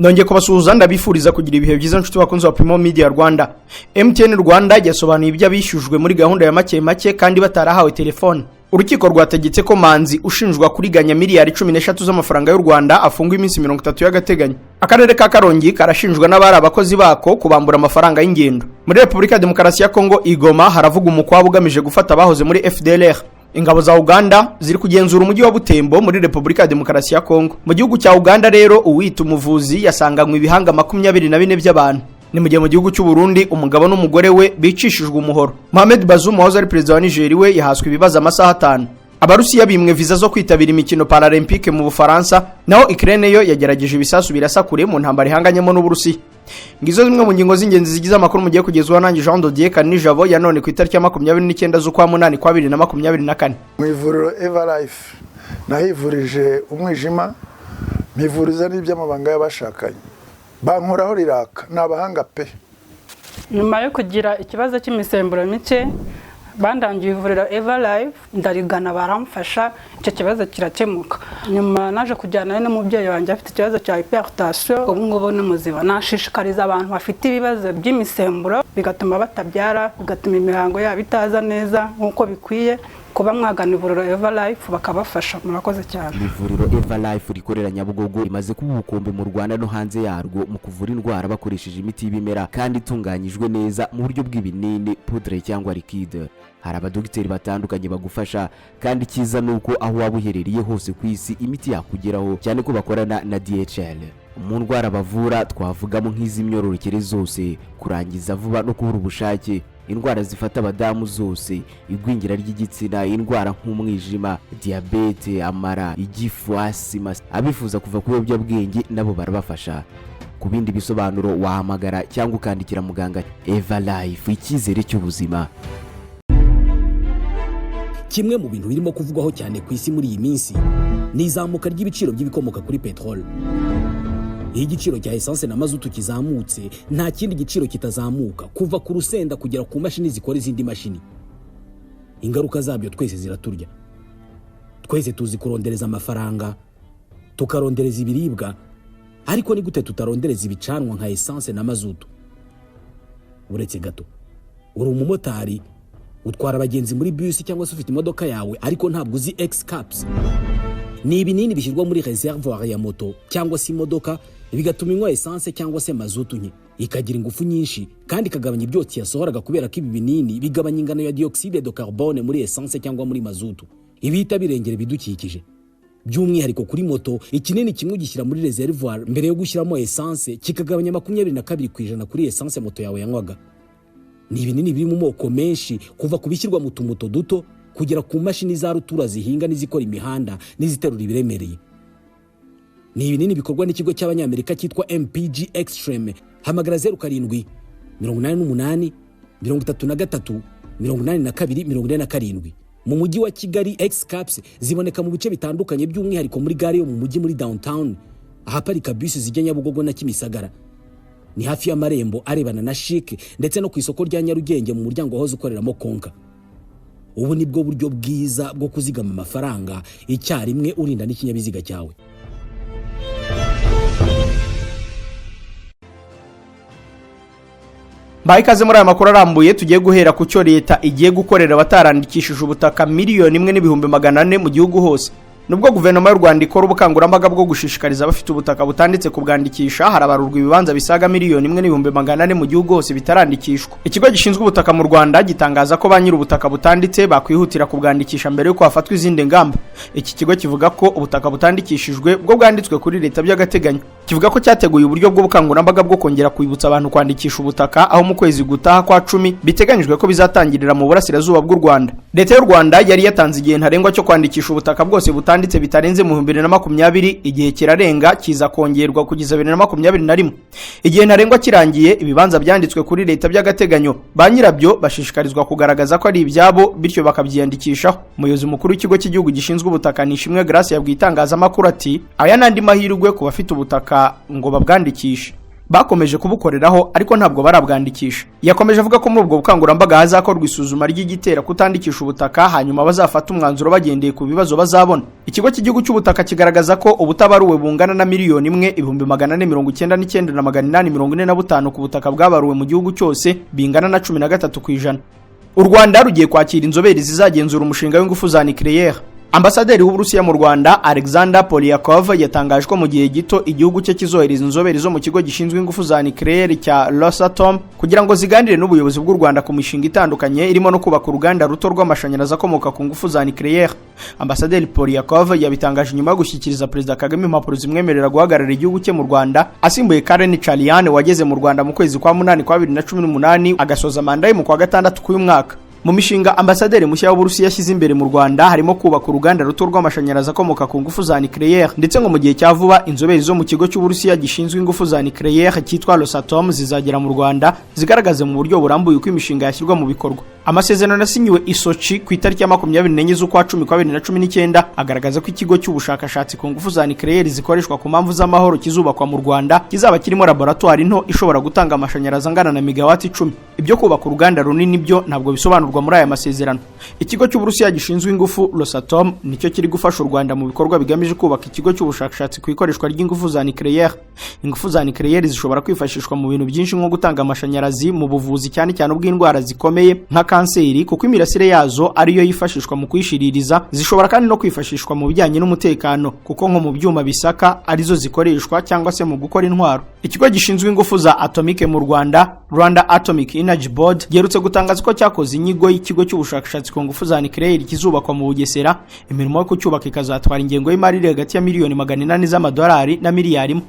Nongeye kubasuhuza, ndabifuriza kugira ibihe byiza, nshuti bakunzi wa Primo Media Rwanda. MTN Rwanda yasobanuye ibyo abishyujwe muri gahunda ya make make kandi batarahawe telefone. Urukiko rwategetse ko Manzi ushinjwa kuriganya miliyari 13 z'amafaranga y'u Rwanda afungwa iminsi 30 y'agateganyo. Akarere ka Karongi karashinjwa n'abari abakozi bako kubambura amafaranga y'ingendo. Muri Repubulika ya Demokarasi ya Kongo, Igoma, haravuga umukwabu ugamije gufata abahoze muri FDLR. Ingabo za Uganda ziri kugenzura umujyi wa Butembo muri Repubulika ya Demokarasi ya Kongo. Mu gihugu cya Uganda rero, uwita umuvuzi yasanganywe ibihanga 24 by'abantu. Ni mu gihe mu gihugu cy'u Burundi umugabo n'umugore we bicishijwe umuhoro. Mohamed Bazoum wahoze ari perezida wa Niger we yahaswe ibibazo amasaha 5. Abarusiya bimwe viza zo kwitabira imikino Paralympique mu Bufaransa, naho Ukraine yo yagerageje ibisasu birasa kure mu ntambara ihanganyemo n'Uburusiya. Ngizo zimwe mu ngingo z'ingenzi zigize amakuru mugiye kugezwaho nanjye Jean de Dieu Kanijabo ya none ku itariki ya 29 z'ukwa munani kwa 2024. Mu ivuriro Eva Life nahivurije umwijima, mpivuriza n'iby'amabanga y'abashakanye, bankoraho riraka, ni abahanga pe. Nyuma yo kugira ikibazo cy'imisemburo mike, bandangiye ivuriro Eva Life, ndarigana, baramfasha, icyo kibazo kirakemuka. Nyuma naje kujyana n'umubyeyi wanjye afite ikibazo cya hypertension, ubu ngubu ni muzima. Nashishikariza abantu bafite ibibazo by'imisemburo bigatuma batabyara, bigatuma imihango yabo itaza neza nk'uko bikwiye, kuba mwagana ivuriro Eva Life bakabafasha. Murakoze cyane. Ivuriro Eva Life rikorera Nyabugogo rimaze kuba ubukombe mu Rwanda no hanze yarwo mu kuvura indwara bakoresheje imiti y'ibimera kandi itunganyijwe neza mu buryo bw'ibinini, poudre cyangwa liquide. Hari abadogiteri batandukanye bagufasha, kandi icyiza ni uko aho waba uherereye hose ku isi imiti yakugeraho, cyane ko bakorana na DHL. Mu ndwara bavura twavugamo nk'iz'imyororokere zose, kurangiza vuba no kubura ubushake, indwara zifata abadamu zose, igwingira ry'igitsina, indwara nk'umwijima, diyabete, amara, igifu, asima. Abifuza kuva ku biyobyabwenge nabo barabafasha. Ku bindi bisobanuro wahamagara cyangwa ukandikira muganga. Eva Life, icyizere cy'ubuzima. Kimwe mu bintu birimo kuvugwaho cyane ku isi muri iyi minsi ni izamuka ry'ibiciro by'ibikomoka kuri peteroli. Iyo igiciro cya esanse na mazutu kizamutse, nta kindi giciro kitazamuka, kuva ku rusenda kugera ku mashini zikora izindi mashini. Ingaruka zabyo twese ziraturya. Twese tuzi kurondereza amafaranga, tukarondereza ibiribwa, ariko ni gute tutarondereza ibicanwa nka esanse na mazutu? Uretse gato, uri umumotari, utwara abagenzi muri bisi cyangwa se ufite imodoka yawe, ariko ntabwo uzi X Caps? Ni ibinini bishyirwa muri reservoir ya moto cyangwa se imodoka, bigatuma inywa esanse cyangwa se mazutu nke, ikagira ingufu nyinshi kandi ikagabanya ibyotsi yasohoraga, kubera ko ibi binini bigabanya ingano ya dioxyde de carbone muri esanse cyangwa muri mazutu, ibihita birengera ibidukikije. By'umwihariko kuri moto, ikinini kimwe ugishyira muri reservoir mbere yo gushyiramo esanse, kikagabanya 22% kuri esanse moto yawe yanywaga. Ni ibinini biri mu moko menshi, kuva ku bishyirwa mu tumoto duto kugera ku mashini za rutura zihinga n'izikora imihanda n'iziterura ibiremereye. Ni ibinini bikorwa n'ikigo cy'Abanyamerika cyitwa MPG Extreme. Hamagara 0788 33 82 47. Mu mujyi wa Kigali, X Caps ziboneka mu bice bitandukanye, by'umwihariko muri gare yo mu mujyi, muri Downtown, ahaparika bisi zijya Nyabugogo na Kimisagara, ni hafi y'amarembo arebana na CHIC, ndetse no ku isoko rya Nyarugenge mu muryango wahoze ukoreramo Konka. Ubu ni bwo buryo bwiza bwo kuzigama amafaranga icyarimwe urinda n'ikinyabiziga cyawe. Mbaye ikaze muri aya makuru arambuye. Tugiye guhera ku cyo leta igiye gukorera abatarandikishije ubutaka 1,400,000 mu gihugu hose. Nubwo guverinoma y'u Rwanda ikora ubukangurambaga bwo gushishikariza abafite ubutaka butanditse kubwandikisha, harabarurwa ibibanza bisaga 1,400,000 mu gihugu hose bitarandikishwa. Ikigo gishinzwe ubutaka mu Rwanda gitangaza ko ba nyiri ubutaka butanditse bakwihutira kubwandikisha mbere y'uko hafatwa izindi ngamba. Iki kigo kivuga ko ubutaka butandikishijwe bwo bwanditswe kuri leta by'agateganyo. Kivuga ko cyateguye uburyo bw'ubukangurambaga bwo kongera kwibutsa abantu kwandikisha ubutaka, aho mu kwezi gutaha kwa 10 biteganyijwe ko bizatangirira mu burasirazuba bw'u Rwanda. Leta y'u Rwanda yari yatanze igihe ntarengwa cyo kwandikisha ubutaka bwose butanditse bitarenze mu 2020, igihe kirarenga, kiza kongerwa kugeza 2021. Igihe ntarengwa kirangiye, ibibanza byanditswe kuri leta by'agateganyo, ba nyirabyo bashishikarizwa kugaragaza ko ari ibyabo, bityo bakabyiyandikishaho. Umuyobozi mukuru w'ikigo cy'igihugu gishinzwe ubutaka, Nishimwe Grace, yabwiye itangazamakuru ati: "Aya n'andi mahirwe ku bafite ubutaka ngo babwandikishe." Bakomeje kubukoreraho, ariko ntabwo barabwandikisha. Yakomeje avuga ko muri ubwo bukangurambaga hazakorwa isuzuma ry'igitera kutandikisha ubutaka, hanyuma bazafata umwanzuro bagendeye ku bibazo bazabona. Ikigo cy'Igihugu cy'Ubutaka kigaragaza ko ubutabaruwe bungana na 1,499,845 ku butaka bwabaruwe mu gihugu cyose, bingana na 13%. U Rwanda rugiye kwakira inzobere zizagenzura umushinga w'ingufu za nucléaire. Ambasaderi w'Uburusiya mu Rwanda, Alexander Polyakov, yatangaje ko mu gihe gito igihugu cye kizohereza inzobere zo mu kigo gishinzwe ingufu za nucléaire cya Rosatom kugira ngo ziganire n'ubuyobozi bw'u Rwanda ku mishinga itandukanye, irimo no kubaka uruganda ruto rw'amashanyarazi akomoka ku ngufu za nucléaire. Ambasaderi Polyakov yabitangaje nyuma yo gushyikiriza Perezida Kagame impapuro zimwemerera guhagararira igihugu cye mu Rwanda, asimbuye Karen Chalian wageze mu Rwanda mu kwezi kwa munani kwa 2018, agasoza manda ye mu kwa gatandatu k'uyu mwaka. Mu mishinga ambasaderi mushya w'Uburusiya yashyize imbere mu Rwanda harimo kubaka uruganda ruto rw'amashanyarazi akomoka ku ngufu za nucléaire, ndetse ngo mu gihe cya vuba inzobere zo mu kigo cy'Uburusiya gishinzwe ingufu za nucléaire cyitwa Rosatom zizagera mu Rwanda, zigaragaze mu buryo burambuye uko imishinga yashyirwa mu bikorwa. Amasezerano yasinyiwe i Sochi ku itariki ya 24 z'ukwa 10 kwa 2019 agaragaza ko ikigo cy'ubushakashatsi ku ngufu za nucléaire zikoreshwa ku mpamvu z'amahoro kizubakwa mu Rwanda, kizaba kirimo laboratoire nto ishobora gutanga amashanyarazi angana na megawati 10. Ibyo kubaka uruganda runini byo ntabwo bisobanurwa muri aya masezerano. Ikigo cy'Uburusiya gishinzwe ingufu Rosatom nicyo kiri gufasha u Rwanda mu bikorwa bigamije kubaka ikigo cy'ubushakashatsi ku ikoreshwa ry'ingufu za nucléaire. Ingufu za nucléaire zishobora kwifashishwa mu bintu byinshi, nko gutanga amashanyarazi, mu buvuzi, cyane cyane ubw'indwara zikomeye nka kanseri, kuko imirasire yazo ariyo yifashishwa mu kuyishiririza. Zishobora kandi no kwifashishwa mu bijyanye n'umutekano, kuko nko mu byuma bisaka arizo zikoreshwa, cyangwa se mu gukora intwaro. Ikigo gishinzwe ingufu za atomike mu Rwanda, Rwanda Atomic Energy Board, giherutse gutangaza ko cyakoze inyigo y'ikigo cy'ubushakashatsi ku ngufu za nucléaire kizubakwa mu Bugesera. Imirimo yo kucyubaka ikazatwara ingengo y'imari iri hagati ya miliyoni 800 z'amadolari na miliyari 1.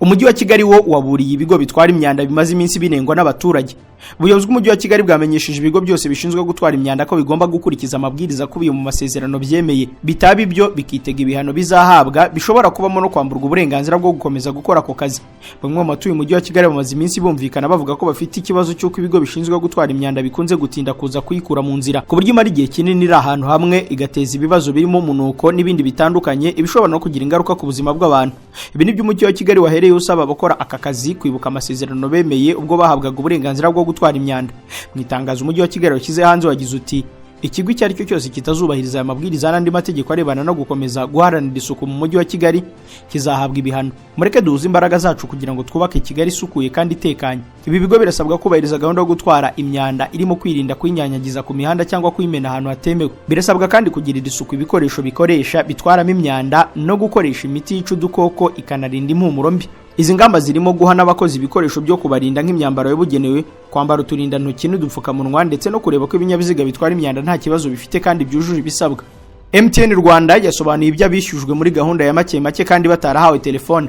Umujyi wa Kigali wo waburiye ibigo bitwara imyanda bimaze iminsi binengwa n'abaturage. Ubuyobozi bw'Umujyi wa Kigali bwamenyesheje ibigo byose bishinzwe gutwara imyanda ko bigomba gukurikiza amabwiriza akubiye mu masezerano byemeye, bitaba ibyo bikitega ibihano bizahabwa, bishobora kubamo no kwamburwa uburenganzira bwo gukomeza gukora ako kazi. Bamwe mu batuye Umujyi wa Kigali bamaze iminsi bumvikana bavuga ko bafite ikibazo cy'uko ibigo bishinzwe gutwara imyanda bikunze gutinda kuza kuyikura mu nzira, ku buryo imara igihe kinini iri ahantu hamwe, igateza ibibazo birimo umunuko n'ibindi bitandukanye, ibishobora no kugira ingaruka ku buzima bw'abantu. Ibi nibyo Umujyi wa Kigali wahereye usaba abakora aka kazi kwibuka amasezerano bemeye ubwo bahabwaga uburenganzira bwo gutwara imyanda. Mu itangazo Umujyi wa Kigali washyize hanze wagize uti: "Ikigo icyo ari cyo cyose kitazubahiriza aya mabwiriza n'andi mategeko arebana no gukomeza guharanira isuku mu Mujyi wa Kigali kizahabwa ibihano. Mureke duhuze imbaraga zacu kugira ngo twubake Kigali isukuye kandi itekanye." Ibi bigo birasabwa kubahiriza gahunda yo gutwara imyanda, irimo kwirinda kuyinyanyagiza ku mihanda cyangwa kuyimena ahantu hatemewe. Birasabwa kandi kugirira isuku ibikoresho bikoresha bitwaramo imyanda no gukoresha imiti yica udukoko ikanarinda impumuro mbi. Izi ngamba zirimo guha n'abakozi ibikoresho byo kubarinda, nk'imyambaro yabugenewe, kwambara uturindantoki n'udupfukamunwa, ndetse no kureba ko ibinyabiziga bitwara imyanda nta kibazo bifite kandi byujuje ibisabwa. MTN Rwanda yasobanuye ibyo abishyujwe muri gahunda ya make make kandi batarahawe telefone.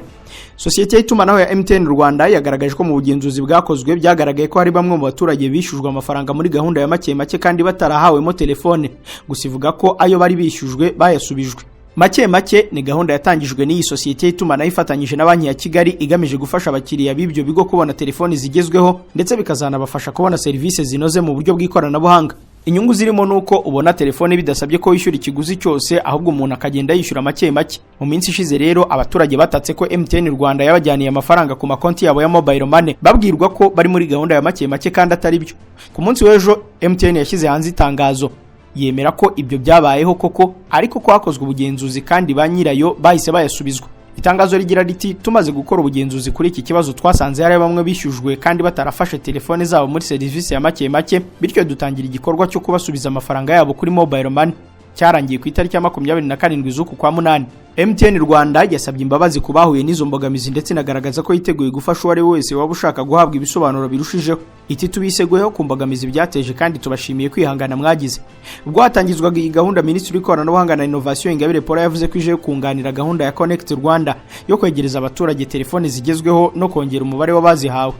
Sosiyete y'itumanaho ya MTN Rwanda yagaragaje ko mu bugenzuzi bwakozwe byagaragaye ko hari bamwe mu baturage bishyujwe amafaranga muri gahunda ya make make kandi batarahawemo telefone. Gusa ivuga ko ayo bari bishyujwe bayasubijwe. Make make ni gahunda yatangijwe n'iyi sosiyete y'itumanaho ifatanyije na Banki ya Kigali, igamije gufasha abakiriya b'ibyo bigo kubona telefoni zigezweho, ndetse bikazanabafasha kubona serivisi zinoze mu buryo bw'ikoranabuhanga. Inyungu zirimo nuko ubona telefone bidasabye ko wishyura ikiguzi cyose, ahubwo umuntu akagenda yishyura make make. Mu minsi ishize rero abaturage batatse ko MTN Rwanda yabajyaniye amafaranga ku makonti yabo ya mobile money, babwirwa ko bari muri gahunda ya make make kandi atari byo. Ku munsi w'ejo MTN yashyize hanze itangazo yemera ko ibyo byabayeho koko, ariko ko hakozwe ubugenzuzi kandi ba nyirayo bahise bayasubizwa. Itangazo rigira riti: "Tumaze gukora ubugenzuzi kuri iki kibazo, twasanze hari bamwe bishyujwe kandi batarafashe telefone zabo muri serivisi ya make make, bityo dutangira igikorwa cyo kubasubiza amafaranga yabo kuri mobile money, cyarangiye ku itariki ya 27 z'uku kwa munani." MTN Rwanda yasabye imbabazi ku bahuye n'izo mbogamizi, ndetse inagaragaza ko yiteguye gufasha uwo ari we wese waba ushaka guhabwa ibisobanuro birushijeho. Iti: "Tubiseguyeho ku mbogamizi byateje kandi tubashimiye kwihangana mwagize." Ubwo hatangizwaga iyi gahunda, Minisitiri w'Ikoranabuhanga na Innovation, Ingabire Paula, yavuze ko ije kunganira gahunda ya Connect Rwanda yo kwegereza abaturage telefoni zigezweho no kongera umubare w'abazihawe.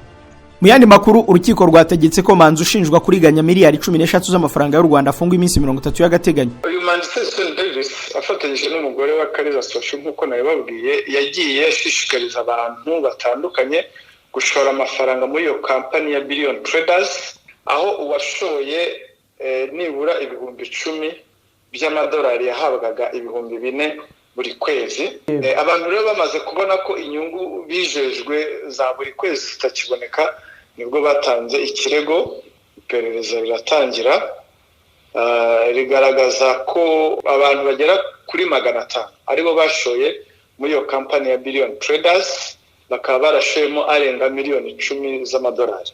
Mu yandi makuru, urukiko rwategetse ko Manzi ushinjwa kuriganya miliyari 13 z'amafaranga y'u Rwanda afungwa iminsi 30 y'agateganyo. Uyu Manzi Sesoni Davis afatanyije n'umugore wa Kariza Sophie, nk'uko nabibabwiye, yagiye ashishikariza abantu batandukanye gushora amafaranga muri iyo kampani ya Billion Traders, aho uwashoye nibura 10,000 by'amadolari yahabwaga 4,000 Buri kwezi. Abantu rero bamaze kubona ko inyungu bijejwe za buri kwezi zitakiboneka, nibwo batanze ikirego, iperereza riratangira, rigaragaza ko abantu bagera kuri 500 aribo bashoye muri iyo kampani ya Billion Traders, bakaba barashoyemo arenga miliyoni 10 z'amadolari.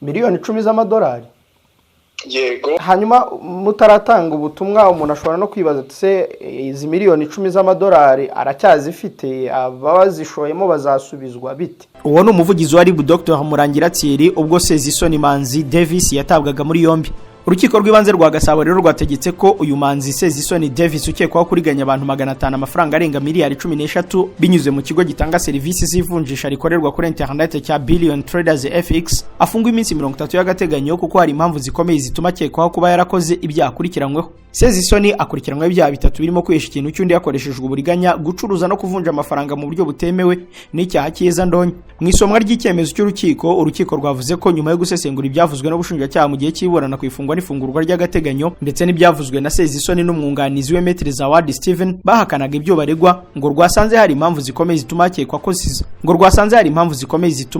Miliyoni 10 z'amadolari? Yego. Hanyuma mutaratanga ubutumwa, umuntu ashobora no kwibaza ati: "Se izi miliyoni 10 z'amadolari aracyazifite? Abazishoyemo bazasubizwa bite?" Uwo ni umuvugizi wa RIB, Dr Murangira Thierry, ubwo Sezisoni Manzi Davis yatabwaga muri yombi. Urukiko rw'ibanze rwa Gasabo rero rwategetse ko uyu Manzi Sezisoni Davis ukekwaho kuriganya abantu 500 amafaranga arenga miliyari 13 binyuze mu kigo gitanga serivisi z'ivunjisha rikorerwa kuri interineti cya Billion Traders FX afungwa iminsi 30 y'agateganyo, kuko hari impamvu zikomeye zituma akekwaho kuba yarakoze ibyaha akurikiranyweho. Sezisoni akurikiranyweho ibyaha bitatu birimo kwihesha ikintu cy'undi hakoreshejwe uburiganya, gucuruza no kuvunja amafaranga mu buryo butemewe n'icyaha cy'iyezandonke. Mu isomwa ry'icyemezo cy'urukiko, urukiko rwavuze ko nyuma yo gusesengura ibyavuzwe n'ubushinjacyaha mu gihe cy'iburana ku ifungwa n'ifungurwa ry'agateganyo, ndetse n'ibyavuzwe na Sezisoni n'umwunganizi we Maître Zawadi Steven bahakanaga ibyo baregwa, ngo rwasanze hari impamvu zikomeye zituma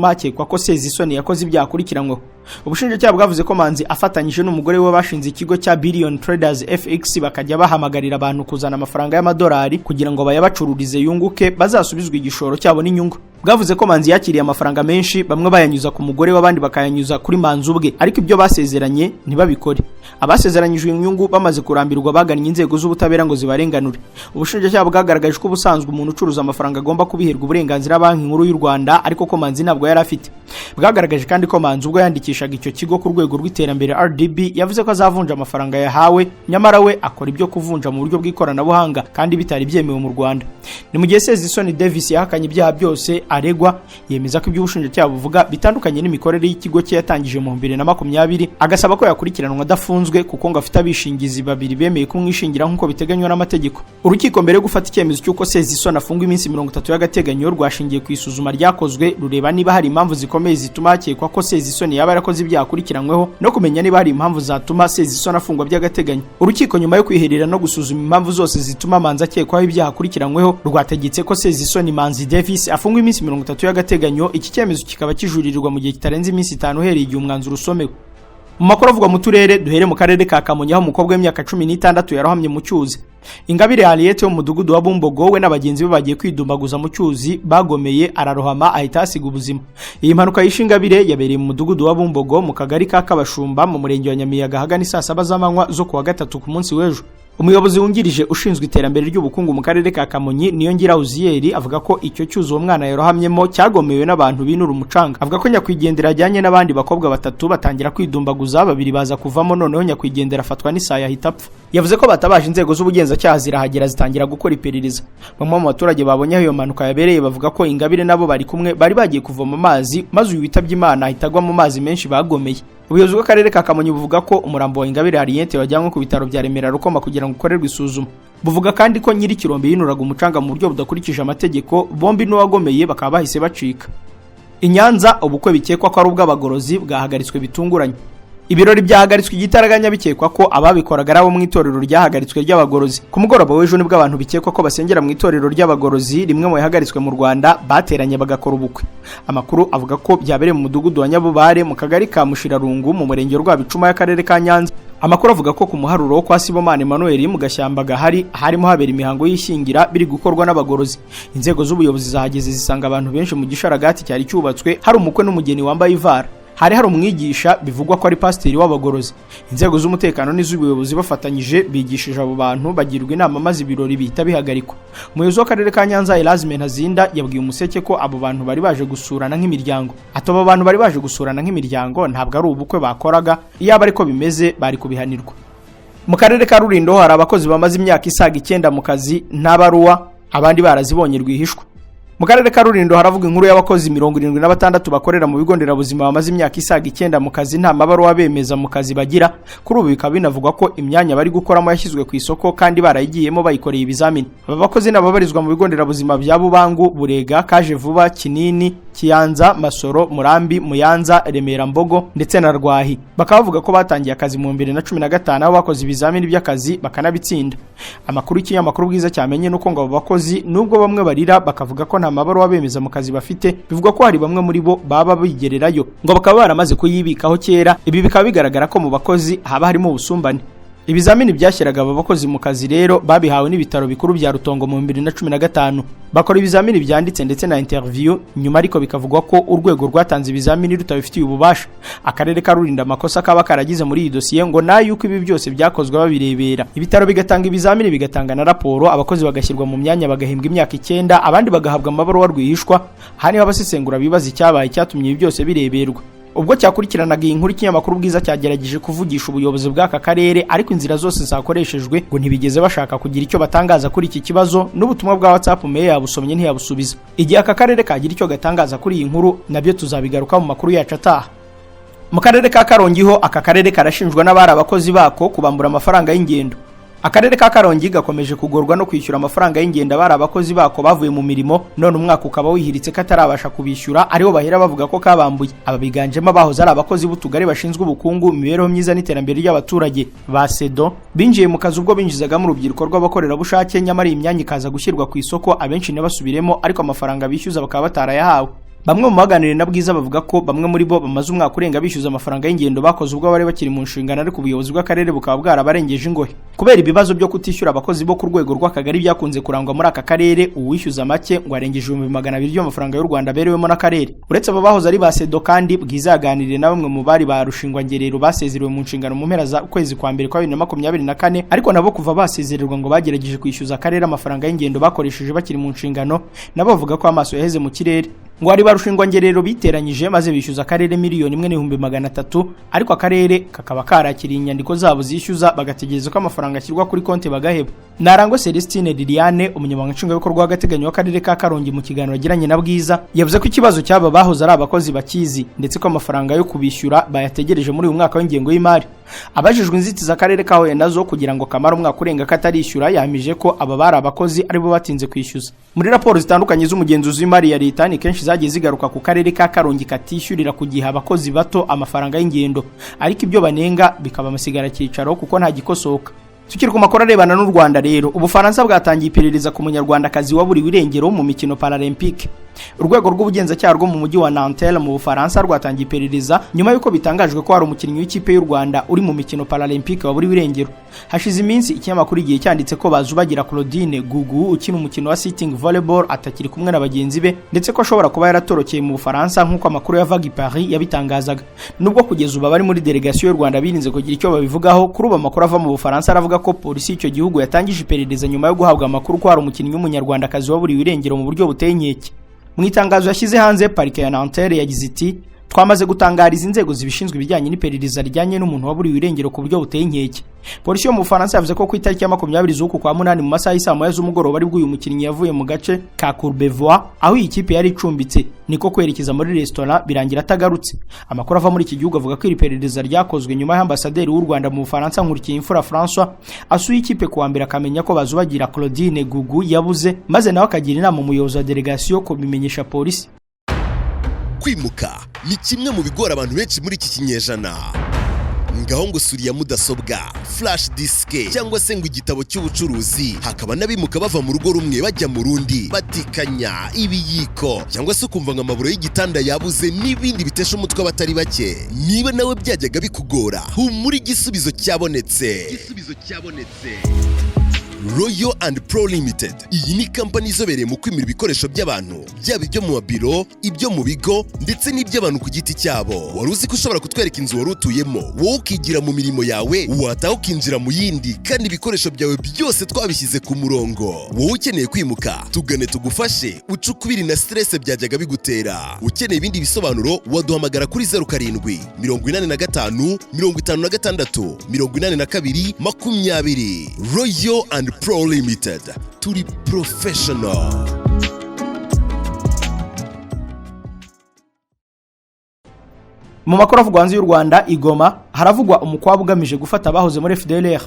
hakekwa ko Sezisoni yakoze ibyaha akurikiranyweho. Ubushinjacyaha bwavuze ko Manzi afatanyije n'umugore we bashinze ikigo cya Billion Traders FX, bakajya bahamagarira abantu kuzana amafaranga y'amadolari kugira ngo bayabacururize yunguke, bazasubizwe igishoro cyabo n'inyungu. Bwavuze ko Manzi yakiriye amafaranga menshi, bamwe bayanyuza ku mugore w'abandi, bakayanyuza kuri Manzi ubwe, ariko ibyo basezeranye ntibabikore. Abasezeranyijwe inyungu bamaze kurambirwa bagannye inzego z'ubutabera ngo zibarenganure. Ubushinjacyaha bwagaragaje ko ubusanzwe umuntu ucuruza amafaranga agomba kubiherwa uburenganzira Banki Nkuru y'u Rwanda, ariko ko Manzi ntabwo yari afite. Bwagaragaje kandi ko Manzi ubwo yandikishaga icyo kigo ku rwego rw'iterambere RDB yavuze ko azavunja amafaranga yahawe, nyamara we akora ibyo kuvunja mu buryo bw'ikoranabuhanga kandi bitari byemewe mu Rwanda. Ni mu gihe Sezisoni Davis yahakanye ibyaha byose aregwa, yemeza ko ibyo ubushinjacyaha buvuga bitandukanye n'imikorere y'ikigo cye yatangije mu 2020, agasaba ko yakurikiranwa adafunzwe kuko ngo afite abishingizi babiri bemeye kumwishingira nk'uko biteganywa n'amategeko. Urukiko mbere yo gufata icyemezo cy'uko Sezisoni afungwa iminsi 30 y'agateganyo, rwashingiye ku isuzuma ryakozwe rureba niba hari impamvu zikomeye zituma hakekwa ko Sezisoni yaba yarakoze ibyaha akurikiranyweho, no kumenya niba hari impamvu zatuma Sezisoni afungwa by'agateganyo. Urukiko nyuma yo kwiherera no gusuzuma impamvu zose zituma Manzi akekwaho ibyaha akurikiranyweho, rwategetse ko Sezisoni Manzi Davis afungwa iminsi 30 y'agateganyo. Iki cyemezo kikaba kijuririrwa mu gihe kitarenze iminsi 5 uhereye igihe umwanzuro usomewe. Mu makuru avugwa mu turere, duhere mu karere ka Kamonyi, aho umukobwa w'imyaka 16 yarohamye mu cyuzi. Ingabire Henriette wo mu mudugudu wa Bumbogo, we na bagenzi be bagiye kwidumbaguza mu cyuzi bagomeye, ararohama ahita asiga ubuzima. Iyi mpanuka yishe Ingabire yabereye mu mudugudu wa Bumbogo, mu kagari ka Kabashumba, mu murenge wa Nyamiyaga, ahagana saa 7 z'amanywa zo kuwa gatatu ku munsi w'ejo. Umuyobozi wungirije ushinzwe iterambere ry'ubukungu mu karere ka Kamonyi, Niyongira Uziyeri, avuga ko icyo cyuzi uwo mwana yarohamyemo cyagomewe n'abantu binura umucanga. Avuga ko nyakwigendera ajyanye n'abandi bakobwa batatu batangira kwidumbaguza, babiri baza kuvamo, noneho nyakwigendera afatwa n'isaya ahita apfa. Yavuze ko batabaje inzego z'ubugenzacyaha zirahagera zitangira gukora iperereza. Bamwe mu baturage babonye aho iyo mpanuka yabereye bavuga ko Ingabire nabo bari kumwe bari bagiye kuvoma amazi, maze uyu witabye Imana ahita agwa mu mazi menshi bagomeye. Ubuyobozi bw'akarere ka Kamonyi buvuga ko umurambo wa Ingabire Henriette wajyanywe ku bitaro bya Remera Rukoma kugira ngo ukorerwe isuzuma. Buvuga kandi ko nyiri kirombe yinuraga umucanga mu buryo budakurikije amategeko, bombi n'uwagomeye bakaba bahise bacika. I Nyanza, ubukwe bikekwa ko ari ubw'abagorozi bwahagaritswe bitunguranye. Ibirori byahagaritswe igitaraganya bikekwa ko ababikoraga ari abo mu itorero ryahagaritswe ry'abagorozi. Ku mugoroba w'ejo nibwo abantu bikekwa ko basengera mu itorero ry'abagorozi, rimwe mu yahagaritswe mu Rwanda, bateranye bagakora ubukwe. Amakuru avuga ko byabereye mu mudugudu wa Nyabubare, mu kagari ka Mushirarungu, mu murenge wa Rwabicuma y'akarere ka Nyanza. Amakuru avuga ko ku muharuro wo kwa Sibomana Emmanuel, mu gashyamba gahari, harimo habera imihango y'ishyingira biri gukorwa n'abagorozi. Inzego z'ubuyobozi zahageze zisanga abantu benshi mu gisharagati cyari cyubatswe, hari umukwe n'umugeni wambaye ivara. Hari umwigisha bivugwa ko ari pasiteri w'abagorozi. Inzego z'umutekano n'iz'ubuyobozi bafatanyije bigishije abo bantu, bagirwa inama, maze ibirori bihita bihagarikwa. Umuyobozi w'akarere ka Nyanza, Erasme Ntazinda, yabwiye Umuseke ko abo bantu bari baje gusurana nk'imiryango. Ati: "Abo bantu bari baje gusurana nk'imiryango, ntabwo ari ubukwe bakoraga. Iyaba ariko bimeze bari kubihanirwa." Mu karere ka Rulindo hari abakozi bamaze imyaka isaga 9 mu kazi nta baruwa, abandi barazibonye rwihishwa. Mu karere ka Rulindo haravuga inkuru y'abakozi 76 bakorera mu bigo nderabuzima bamaze imyaka isaga 9 mu kazi nta mabaruwa bemeza mu kazi bagira. Kuri ubu bikaba binavugwa ko imyanya bari gukoramo yashyizwe ku isoko kandi barayigiyemo bayikoreye ibizamini. Aba bakozi n'ababarizwa mu bigo nderabuzima bya Bubangu, Burega, Kaje Vuba, Kinini. Kiyanza, Masoro, Murambi, Muyanza, Remera, Mbogo ndetse na Rwahi. Bakaba bavuga ko batangiye akazi mu 2015 aho bakoze ibizamini by'akazi bakanabitsinda. Amakuru y'ikinyamakuru Bwiza cyamenye nuko ngo abo bakozi nubwo bamwe barira bakavuga ko nta mabaruwa bemeza mu kazi bafite, bivugwa ko hari bamwe muri bo baba bigererayo ngo bakaba baramaze kuyibikaho kera. Ibi bikaba bigaragara ko mu bakozi haba harimo ubusumbane. Ibizamini byashyiraga aba bakozi mu kazi rero babihawe n'ibitaro bikuru bya Rutongo mu 2015. Bakora ibizamini byanditse ndetse na interview nyuma, ariko bikavugwa ko urwego rwatanze ibizamini rutabifitiye ububasha. Akarere karurinda amakosa kaba karagize muri iyi dosiye ngo nayo uko ibi byose byakozwe babirebera. Ibitaro bigatanga ibizamini bigatanga na raporo, abakozi bagashyirwa mu myanya bagahembwa imyaka 9, abandi bagahabwa amabaruwa rwihishwa. Aha niho abasesengura bibaza icyabaye cyatumye ibi byose bireberwa. Ubwo cyakurikiranaga iyi nkuru, ikinyamakuru Bwiza cyagerageje kuvugisha ubuyobozi bw'aka karere, ariko inzira zose zakoreshejwe ngo ntibigeze bashaka kugira icyo batangaza kuri iki kibazo. N'ubutumwa bwa WhatsApp meya yabusomye ntiyabusubiza. Igihe aka karere kagira icyo gatangaza kuri iyi nkuru nabyo tuzabigaruka mu makuru yacu ataha. Mu karere ka Karongi ho, aka karere karashinjwa n'abari abakozi bako kubambura amafaranga y'ingendo. Akarere ka Karongi gakomeje kugorwa no kwishyura amafaranga y'ingendo abari abakozi bako bavuye mu mirimo, none umwaka ukaba wihiritse katarabasha kubishyura, ariho bahera bavuga ko kabambuye. Aba biganjemo abahoze ari abakozi b'utugari bashinzwe ubukungu, imibereho myiza n'iterambere ry'abaturage ba SEDO, binjiye mu kazi ubwo binjizagamo urubyiruko rw'abakorerabushake, nyamara iyi myanya ikaza gushyirwa ku isoko abenshi ntibasubiremo, ariko amafaranga bishyuza bakaba batarayahawe. Bamwe mu baganiriye na Bwiza bavuga ko bamwe muri bo bamaze umwaka urenga bishyuza amafaranga y'ingendo bakoze ubwo bari bakiri mu nshingano, ariko ubuyobozi bw'akarere bukaba bwarabarengeje ingohe. Kubera ibibazo byo kutishyura abakozi bo ku rwego rw'akagari byakunze kurangwa muri aka karere, uwishyuza make ngo arengeje 200,000 by'amafaranga y'u Rwanda aberewemo n'akarere. Uretse abo bahoze ari ba SEDO kandi, Bwiza yaganiriye na bamwe mu bari ba rushingwangerero basezerewe mu nshingano mu mpera za ukwezi kwa mbere kwa 2024, ariko nabo kuva basezererwa ngo bagerageje kwishyuza akarere amafaranga y'ingendo bakoresheje bakiri mu nshingano, nabo bavuga ko amaso yaheze mu kirere. Ngo ari barushingwangerero biteranyije maze bishyuza akarere 1,300,000, ariko akarere kakaba karakiriye inyandiko zabo zishyuza bagategereza ko amafaranga ashyirwa kuri konti bagaheba. Narangwa Celestine Liliane, umunyamabanga nshingwabikorwa w'agateganyo w'akarere ka Karongi, mu kiganiro yagiranye na Bwiza yavuze ko ikibazo cy'aba bahoze ari abakozi bakizi, ndetse ko amafaranga yo kubishyura bayategereje muri uyu mwaka w'ingengo y'imari. Abajijwe inzitizi akarere kahuye nazo kugira ngo kamara umwaka urenga katarishyura, yahamije ko aba bari abakozi aribo batinze kwishyuza. Muri raporo zitandukanye z'umugenzuzi w'imari ya leta ni kenshi zagiye zigaruka ku karere ka Karongi katishyurira ku gihe abakozi bato amafaranga y'ingendo, ariko ibyo banenga bikaba amasigara cyicaro kuko nta gikosoka. Tukiri ku makuru arebana n'u Rwanda rero, Ubufaransa bwatangiye iperereza ku munyarwandakazi waburiwe irengero mu mikino Paralympique. Urwego rw'ubugenzacyaha rwo mu mujyi wa Nanterre mu Bufaransa rwatangiye iperereza nyuma y'uko bitangajwe ko hari umukinnyi w'ikipe y'u Rwanda uri mu mikino Paralympique waburiwe irengero. Hashize iminsi ikinyamakuru Igihe cyanditse ko Bazubagira Claudine Gugu ukina umukino wa sitting volleyball atakiri kumwe na bagenzi be, ndetse ko ashobora kuba yaratorokeye mu Bufaransa nk'uko amakuru yavaga i Paris yabitangazaga. Nubwo kugeza ubu abari muri delegation y'u Rwanda birinze kugira icyo babivugaho, kuri ubu amakuru ava mu Bufaransa aravuga ko polisi y'icyo gihugu yatangije iperereza nyuma yo guhabwa amakuru ko hari umukinnyi w'umunyarwandakazi waburiwe irengero mu buryo buteye inkeke. Mu itangazo yashyize hanze, parike ya Nanterre yagize iti: "Twamaze gutangariza inzego zibishinzwe ibijyanye n'iperereza rijyanye n'umuntu waburiwe irengero ku buryo buteye inkeke." Polisi yo mu Bufaransa yavuze ko ku itariki ya 20 z'uku kwa 8 mu masaha y'isaa 1 z'umugoroba aribwo uyu mukinnyi yavuye mu gace ka Courbevoie aho iyi kipe yari icumbitse, niko kwerekeza muri resitora birangira atagarutse. Amakuru ava muri iki gihugu avuga ko iri perereza ryakozwe nyuma y'ambasaderi w'u Rwanda mu Bufaransa Nkurikiyimfura François asuye ikipe kuwa mbere akamenya ko Bazubagira Claudine Gugu yabuze, maze nawe akagira inama umuyobozi wa delegation kubimenyesha polisi. Kwimuka ni kimwe mu bigora abantu benshi muri iki kinyejana. Ngaho ngo suriya mudasobwa, flash disk cyangwa se ngo igitabo cy'ubucuruzi. Hakaba n'abimuka bava mu rugo rumwe bajya mu rundi batikanya ibiyiko, cyangwa se ukumva ngo amaburo y'igitanda yabuze n'ibindi bitesha umutwe abatari bake. Niba nawe byajyaga bikugora, humura, igisubizo cyabonetse. Igisubizo cyabonetse. Royal and Pro Limited, iyi ni kampani izobereye mu kwimura ibikoresho by'abantu, byaba ibyo mu mabiro, ibyo mu bigo ndetse n'iby'abantu ku giti cyabo. Wari uzi ko ushobora kutwereka inzu wari utuyemo, wowe ukigira mu mirimo yawe, wataha ukinjira mu yindi, kandi ibikoresho byawe byose twabishyize ku murongo? Wowe ukeneye kwimuka, tugane tugufashe uce ukubiri na stress byajyaga bigutera. Ukeneye ibindi bisobanuro waduhamagara kuri 0785 56 82 20. Royal and Pro Limited, turi professional. Mu makuru avugwa hanze y'u Rwanda, i Goma haravugwa umukwabu ugamije gufata abahoze muri FDLR.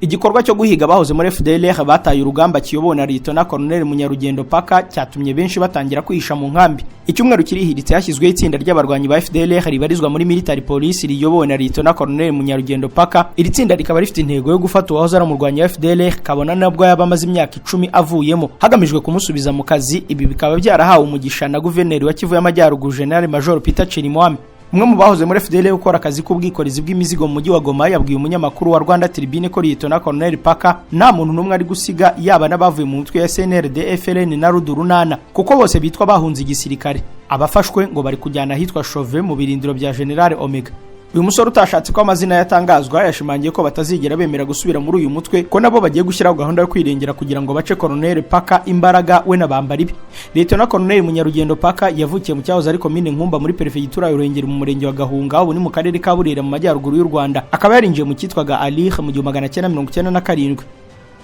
Igikorwa cyo guhiga abahoze muri FDLR bataye urugamba kiyobowe na Lieutenant Colonel Munyarugendo Paka cyatumye benshi batangira kwihisha mu nkambi. Icyumweru kirihiritse hashyizweho itsinda ry'abarwanyi ba FDLR ribarizwa muri Military Police riyobowe na Lieutenant Colonel Munyarugendo Paka. Iri tsinda rikaba rifite intego yo gufata uwahoze ari umurwanyi wa FDLR kabona nabwo yaba amaze imyaka 10 avuyemo, hagamijwe kumusubiza mu kazi. Ibi bikaba byarahawe umugisha na Guverineri wa Kivu y'Amajyaruguru General Major Peter Chirimwami. Umwe mu bahoze muri FDL ukora akazi k'ubwikorezi bw'imizigo mu mujyi wa Goma yabwiye umunyamakuru wa Rwanda Tribune ko Lieutenant Colonel Paka nta muntu n'umwe ari gusiga, yaba n'abavuye mu mutwe ya SNRD, FLN na Rudurunana, kuko bose bitwa bahunze igisirikare. Abafashwe ngo bari kujyana ahitwa Chauve mu birindiro bya General Omega. Uyu musore utashatse ko amazina yatangazwa yashimangiye ko batazigera bemera gusubira muri uyu mutwe, ko nabo bagiye gushyiraho gahunda yo kwirengera kugira ngo bace Colonel Paka imbaraga we n'abambari be. Lieutenant Colonel Munyarugendo Paka yavukiye mu cyahoze ari komine Nkumba muri perefegitura ya Ruhengeri mu murenge wa Gahunga, ubu ni mu karere ka Burera mu majyaruguru y'u Rwanda. Akaba yarinjiye mu cyitwaga Alir mu 1997.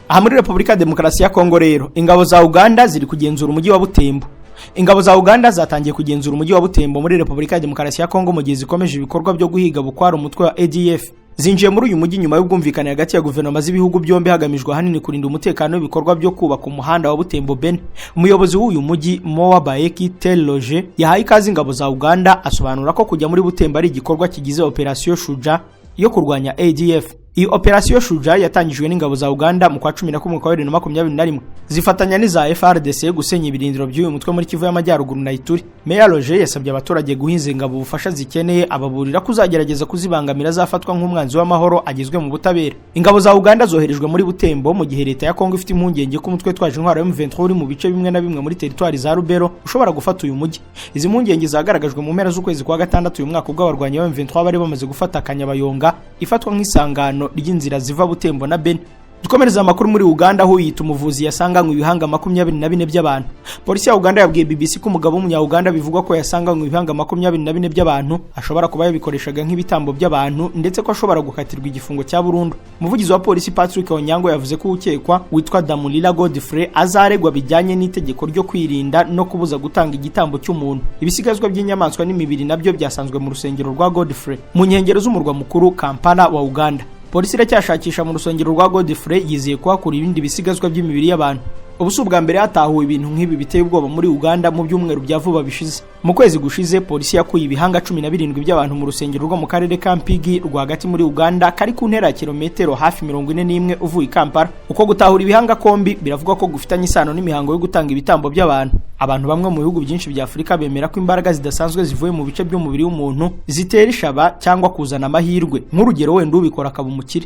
Aha muri Repubulika ya Demokarasi ya Kongo rero, ingabo za Uganda ziri kugenzura umujyi wa Butembo. Ingabo za Uganda zatangiye kugenzura umujyi wa Butembo muri Repubulika ya Demokarasi ya Kongo mu gihe zikomeje ibikorwa byo guhiga bukwara umutwe wa ADF. Zinjiye muri uyu mujyi nyuma y'ubwumvikane hagati ya guverinoma z'ibihugu byombi, hagamijwe ahanini kurinda umutekano w'ibikorwa byo kubaka umuhanda wa Butembo Beni. Umuyobozi w'uyu mujyi Moa Baeki Teloge yahaye ikaze ingabo za Uganda, asobanura ko kujya muri Butembo ari igikorwa kigize Operation Shuja yo kurwanya ADF. Iyi Operation Shuja yatangijwe n'ingabo za Uganda mu kwa 11 kwa 2021, zifatanya n'iza FRDC gusenya ibirindiro by'uyu mutwe muri Kivu y'Amajyaruguru na Ituri. Meya Roger yasabye abaturage guhinza ingabo ubufasha zikeneye, ababurira kuzagerageza kuzibangamira zafatwa nk'umwanzi w'amahoro agizwe mu butabera. Ingabo za Uganda zoherejwe muri Butembo mu gihe leta ya Kongo ifite impungenge ko umutwe twaje intwaro M23 uri mu bice bimwe na bimwe muri teritwari za Rubero ushobora gufata uyu mujyi. Izi mpungenge zagaragajwe mu mpera z'ukwezi kwa gatandatu uyu mwaka, ubwo abarwanyi ba M23 bari bamaze gufata Kanyabayonga ifatwa nk'isangano ry'inzira ziva Butembo na Beni. Dukomereza amakuru muri Uganda, aho yita umuvuzi yasanganywe ibihanga 24 by'abantu. Polisi ya Uganda yabwiye BBC ko umugabo w'umunya-Uganda bivugwa ko yasanganywe ibihanga 24 by'abantu ashobora kuba yabikoreshaga nk'ibitambo by'abantu, ndetse ko ashobora gukatirwa igifungo cya burundu. Umuvugizi wa polisi Patrick Onyango yavuze ko ukekwa witwa Damulila Godfrey azaregwa bijyanye n'itegeko ryo kwirinda no kubuza gutanga igitambo cy'umuntu. Ibisigazwa by'inyamaswa n'imibiri nabyo byasanzwe mu rusengero rwa Godfrey mu nkengero z'umurwa mukuru Kampala wa Uganda. Polisi iracyashakisha mu rusengero rwa Godfrey, yizeye kuhakura ibindi bisigazwa by'imibiri y'abantu. Ubu si ubwa mbere hatahuwe ibintu nk'ibi biteye ubwoba muri Uganda mu byumweru bya vuba bishize. Mu kwezi gushize polisi yakuye ibihanga 17 by'abantu mu rusengero rwo mu karere ka Mpigi rwagati muri Uganda, kari ku ntera ya kilometero hafi 41 uvuye i Kampala. Uko gutahura ibihanga kombi biravugwa ko gufitanye isano n'imihango yo gutanga ibitambo by'abantu. Abantu bamwe mu bihugu byinshi bya Afurika bemera ko imbaraga zidasanzwe zivuye mu bice by'umubiri w'umuntu zitera ishaba cyangwa kuzana amahirwe, nk'urugero wenda ubikora akaba umukire.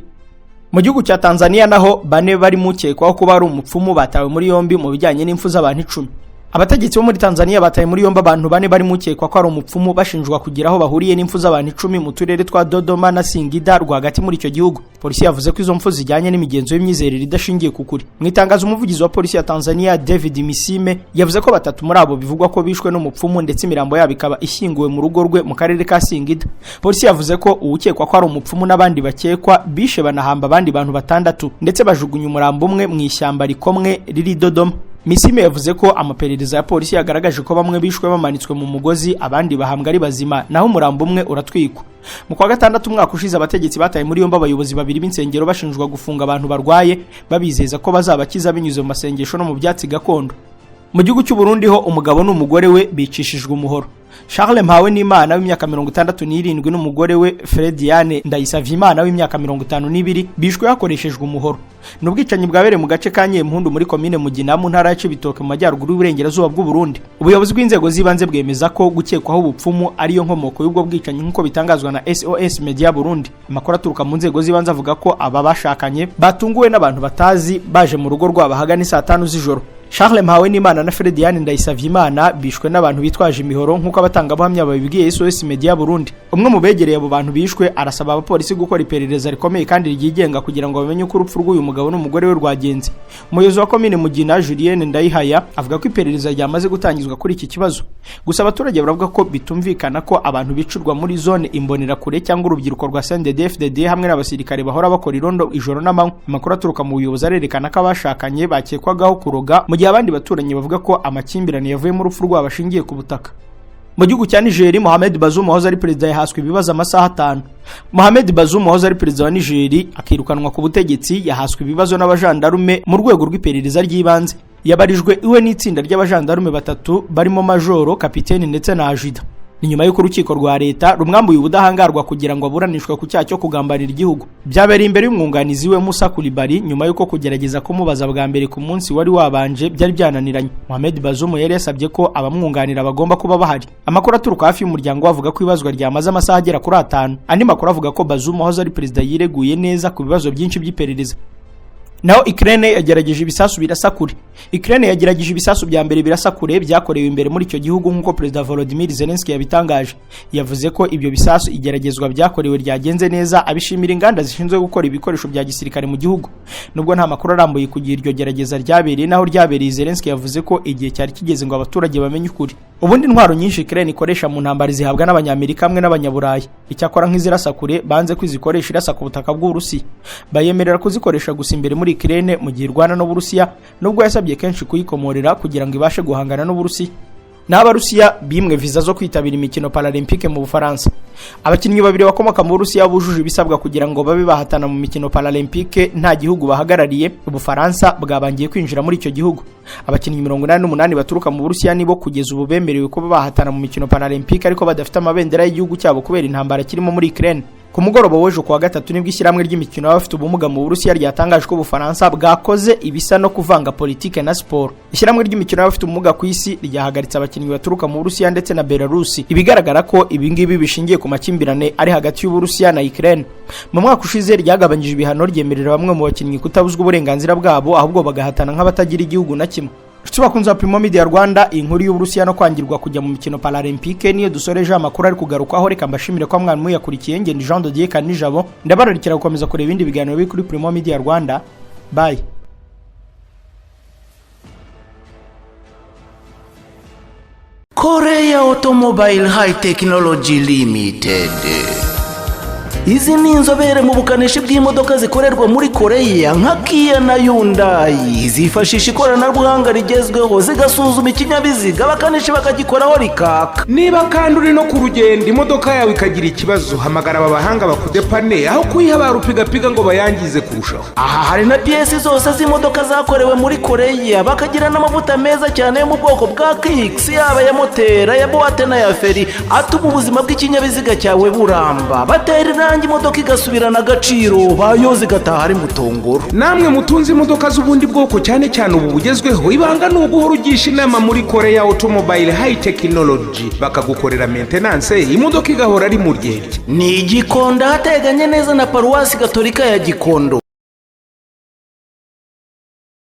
Mu gihugu cya Tanzania naho bane bari mukekwaho kuba ari umupfumu batawe muri yombi mu bijyanye n'impfu z'abantu 10. Abategetsi bo muri Tanzania bataye muri yombi abantu bane bari mukekwa ko ari umupfumu, bashinjwa kugira aho bahuriye n'impfu z'abantu 10 mu turere twa Dodoma na Singida rwagati muri icyo gihugu. Polisi yavuze ko izo mpfu zijyanye n'imigenzo y'imyizerere idashingiye ku kuri. Mu itangazo umuvugizi wa polisi ya Tanzania David Misime yavuze ko batatu muri abo bivugwa ko bishwe n'umupfumu, ndetse imirambo yabo ikaba ishyinguwe mu rugo rwe mu karere ka Singida. Polisi yavuze ko uwukekwa ko ari umupfumu n'abandi bakekwa bishe banahamba abandi bantu 6, ndetse bajugunya umurambo umwe mu ishyamba rikomwe riri Dodoma. Misime yavuze ko amaperereza ya polisi yagaragaje ko bamwe bishwe bamanitswe mu mugozi, abandi bahambwa ari bazima, naho umurambo umwe uratwikwa. Mu kwa gatandatu umwaka ushize abategetsi bataye muri yombi abayobozi babiri b'insengero bashinjwa gufunga abantu barwaye, babizeza ko bazabakiza binyuze mu masengesho no mu byatsi gakondo. Mu gihugu cy'u Burundi ho umugabo n'umugore we bicishijwe umuhoro. Charles Mpawenimana w'imyaka 67 n'umugore we Frediane Ndayisavyimana w'imyaka 52 bishwe hakoreshejwe umuhoro. Ni ubwicanyi bwabereye mu gace ka Nyempundu muri komine Mugina mu ntara ya Cibitoke mu majyaruguru y'uburengerazuba bw'u Burundi. Ubuyobozi bw'inzego z'ibanze bwemeza ko gukekwaho ubupfumu ariyo nkomoko y'ubwo bwicanyi, nk'uko bitangazwa na SOS Media Burundi. Amakuru aturuka mu nzego z'ibanze avuga ko aba bashakanye batunguwe n'abantu batazi baje mu rugo rwabo ahagana saa 5 z'ijoro. Charles Mpawenimana na Frediane Ndayisavyimana bishwe n'abantu bitwaje imihoro, nk'uko abatangabuhamya babibwiye SOS Media Burundi. Umwe mu begereye abo bantu bishwe arasaba abapolisi gukora iperereza rikomeye kandi ryigenga kugira ngo bamenye uko urupfu rw'uyu mugabo n'umugore we rwagenze. Umuyobozi wa komine Mugina Julienne Ndayihaya avuga ko iperereza ryamaze gutangizwa kuri iki kibazo. Gusa abaturage baravuga ko bitumvikana ko abantu bicurwa muri zone imbonerakure cyangwa urubyiruko rwa CNDD-FDD hamwe n'abasirikare bahora bakora irondo ijoro n'amanywa. Amakuru aturuka mu buyobozi arerekana ko abashakanye bakekwagaho kuroga, mu gihe abandi baturanyi bavuga ko amakimbirane yavuye mu rupfu rwabo ashingiye ku butaka. Mu gihugu cya Niger, Mohamed Bazoum wahoze ari perezida yahaswe ibibazo amasaha 5. Mohamed Bazoum wahoze ari perezida wa Niger akirukanwa ku butegetsi yahaswe ibibazo n'abajandarume mu rwego rw'iperereza ry'ibanze. Yabarijwe iwe n'itsinda ry'abajandarume batatu barimo majoro, kapiteni ndetse na ajida. Ni nyuma y'uko urukiko rwa leta rumwambuye ubudahangarwa kugira ngo aburanishwe ku cyaha cyo kugambanira igihugu. Byabereye imbere y'umwunganizi we Musa Kulibali nyuma y'uko kugerageza kumubaza bwa mbere ku munsi wari wabanje byari byananiranye. Mohamed Bazoum yari yasabye ko abamwunganira bagomba kuba bahari. Amakuru aturuka hafi y'umuryango avuga ko ibazwa ryamaze amasaha agera kuri 5. Andi makuru avuga ko Bazoum wahoze ari perezida yireguye neza ku bibazo byinshi by'iperereza. Naho Ukraine yagerageje ibisasu birasa kure. Ukraine yagerageje ibisasu bya mbere birasa kure byakorewe imbere muri icyo gihugu nk'uko Perezida Volodymyr Zelensky yabitangaje. Yavuze ko ibyo bisasu igeragezwa byakorewe ryagenze neza, abishimira inganda zishinzwe gukora ibikoresho bya gisirikare mu gihugu. Nubwo nta makuru arambuye kugira iryo gerageza ryabereye naho ryabereye, Zelensky yavuze ko igihe cyari kigeze ngo abaturage bamenye ukuri. Ubundi intwaro nyinshi Ukraine ikoresha mu ntambara zihabwa n'Abanyamerika hamwe n'Abanyaburayi. Icyakora nk'izirasa kure banze kwizikoresha irasa ku butaka bw'Uburusiya. Bayemerera kuzikoresha gusa imbere muri Ukraine mu gihe irwana n'Uburusiya, nubwo yasabye kenshi kuyikomorera kugira ngo ibashe guhangana n'Uburusiya. N'Abarusiya bimwe viza zo kwitabira imikino Paralympique mu Bufaransa. Abakinnyi babiri bakomoka mu Burusiya bujuje ibisabwa kugira ngo babe bahatana mu mikino Paralympique nta gihugu bahagarariye. Ubufaransa bwabangiye kwinjira muri icyo gihugu. Abakinnyi 88 baturuka mu Burusiya nibo kugeza ubu bemerewe kuba bahatana mu mikino Paralympique ariko badafite amabendera y'igihugu cyabo kubera intambara kirimo muri Ukraine. Ku mugoroba w'ejo kuwa gatatu nibwo ishyirahamwe ry'imikino y'abafite ubumuga mu Burusiya ryatangaje ko Ubufaransa bwakoze ibisa no kuvanga politike na siporo. Ishyirahamwe ry'imikino y'abafite ubumuga ku isi ryahagaritse abakinnyi baturuka mu Burusiya ndetse na Belarusi. Ibigaragara ko ibi ngibi bishingiye ku makimbirane ari hagati y'Uburusiya na Ukraine. Mu mwaka ushize ryagabanyije ibihano ryemerera bamwe mu bakinnyi kutabuzwa uburenganzira bwabo ahubwo bagahatana nk'abatagira igihugu na kimwe. Inshuti bakunze wa Primo Media Rwanda, inkuru y'Uburusiya no kwangirwa kujya mu mikino Paralympique niyo dusoreje amakuru ari kugarukwaho. Reka mbashimire ko mwana muyakurikiye. Ngende Jean de Dieu Kanijabo, ndabararikira gukomeza kureba ibindi biganiro biri kuri Primo Media Rwanda. Bye. Korea Automobile High Technology Limited. Izi ni inzobere mu bukanishi bw'imodoka zikorerwa muri Koreya nka Kia na Hyundai. Zifashisha ikoranabuhanga rigezweho zigasuzuma ikinyabiziga, abakanishi bakagikoraho rikaka. Niba kandi uri no ku rugendo imodoka yawe ikagira ikibazo, hamagara aba bahanga bakudepane aho kuyiha rupigapiga ngo bayangize kurushaho. Aha hari na piyesi zose z'imodoka zakorewe muri Koreya, bakagira n'amavuta meza cyane yo mu bwoko bwa Kixx, yaba ya moteri, ya boîte n'aya feri, atuma ubuzima bw'ikinyabiziga cyawe buramba. Batera irangi imodoka igasubirana agaciro, bayoza igataha ari mutongoro. Namwe mutunze imodoka z'ubundi bwoko cyane cyane ubu bugezweho, ibanga ni uguhora ugisha inama muri Korea Automobile High Technology, bakagukorera maintenance imodoka igahora ari mu ryerye. Ni Igikondo ahateganye neza na Paruwasi Gatolika ya Gikondo.